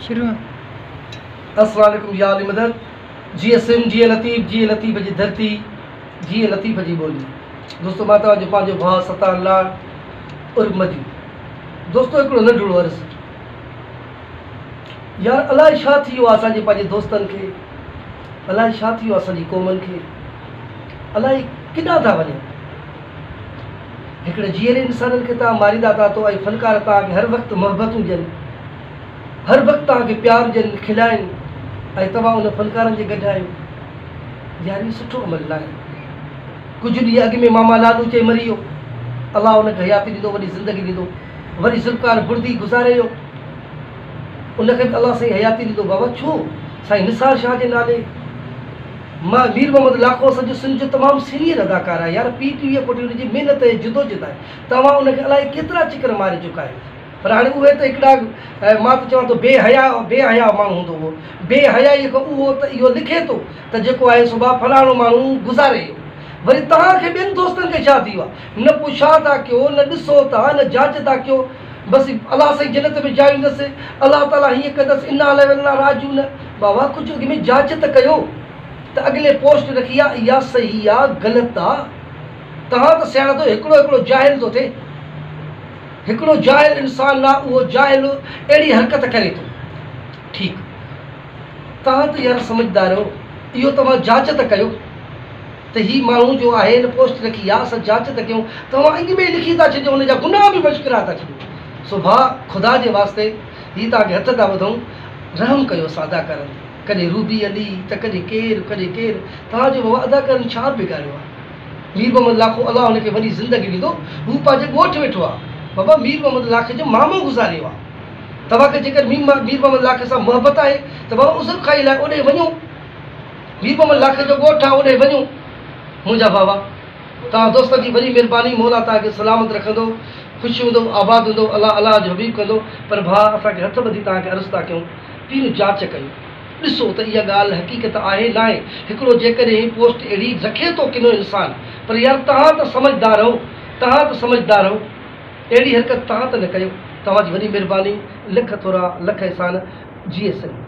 شروع. السلام عليڪم يا علي مدد جيئي سنڌ جيئي لطيف جيئي لطيف جي ڌرتي جيئي لطيف جي ٻولي دوستو مان توهان جو پنهنجو ڀاء ستار لاڙ عرف مجو دوستو هڪڙو ننڍڙو عرض يار الائي ڇا ٿي ويو آهي اسان جي پنهنجي دوستن کي الائي ڇا ٿي ويو آهي اسان جي قومن کي الائي ڪيڏانهن ٿا وڃن هڪڙي جيئري انسانن کي توهان ماريندا ٿا تو ۽ فنڪار توهان کي هر وقت محبتون ڏين هر وقت توهان کي پيار ڏين کلائين ۽ توهان ان فنڪارن جي گڏ آهيو يار هي سٺو عمل ناهي ڪجهه ڏينهن اڳ ۾ ماما لالو چئي مري ويو الله ان کي حياتي ڏيندو وڏي زندگي ڏيندو وري ذوالفقار بڙدي گذاري ويو ان کي به الله سائين حياتي ڏيندو بابا ڇو سائين نثار شاهه جي نالي مان مير محمد لاکو اسان جو سنڌ جو تمام سينيئر اداڪار آهي يار پي ٽي وي پٺيان ان جي محنت ۽ جدوجھد آهي توهان ان کي الائي ڪيترا چڪر ماري چڪا آهيو پر هاڻي اهي ته هڪڙا مان ته چوان ٿو بي حيا بي حيا ماڻهو هوندو اهو بي حيائي کان اهو ته اهو لکي ٿو ته جيڪو آهي سو با فلاڻو ماڻهو گذاري ويو وري توهان کي ٻين دوستن کي ڇا ٿي ويو آهي نه پڇا ٿا ڪيو نه ڏسو ٿا نه جاچ ٿا ڪيو بس الله سائين جنت ۾ جاء ڏيندس الله تعالي هيئن ڪندس انا لله و انا راجعون بابا ڪجهه اڳ ۾ جاچ ته ڪيو ته اڳلي پوسٽ رکي آ اها صحيح آ غلط آ توهان ته سياڻا ٿيو هڪڙو هڪڙو جاهل ٿو ٿئي هڪڙو جاهل انسان آ اهو جاهل اهڙي حرڪت ڪري ٿو ٺيڪ توهان ته يار سمجهدار هو اهو توهان جاچ ته ڪيو ته هي ماڻهو جو آهي هن پوسٽ رکي آ اسان جاچ ته ڪيون توهان اڳ ۾ لکي ٿا ڇڏيو هن جا گناهه به مشڪرا ٿا ڇڏيو سو ڀاء خدا جي واسطي هي توهان کي هٿ ٿا ٻڌون رحم ڪيو اسان اداڪارن تي ڪڏهن روبي علي ته ڪڏهن ڪير ڪڏهن ڪير توهان جو بابا اداڪارن ڇا بگاڙيو آ مير محمد لاکو الله هن کي وڏي زندگي ڏيندو هو پنهنجي ڳوٺ ويٺو آ بابا مير محمد لاکي جو مامو گذاري ويو آ توهان کي جيڪر مير محمد لاکي سان محبت آهي ته بابا عذر خواهي لاء اوڏي وڃو مير محمد لاکي جو ڳوٺ آ اوڏي وڃو منهنجا بابا توهان دوستن جي وڏي مھرباني مولا توهان کي سلامت رکندو خوش هوندو آباد هوندو الله الله جو حبيب ڪندو پر ڀاء اسان کي هٿ ٻڌي توهان کي عرض ٿا ڪيون پهريون جاچ ڪيو ڏسو ته اها ڳالهه حقيقت آهي ناهي هڪڙو جيڪڏهن پوسٽ اهڙي رکي ٿو ڪنو انسان پر يار توهان ته سمجهدار هو توهان ته سمجهدار هو اهڙي حرڪت توهان ته نه ڪيو توهان جي وڏي مھرباني لک ٿورا لک احسان جيئي سنڌ.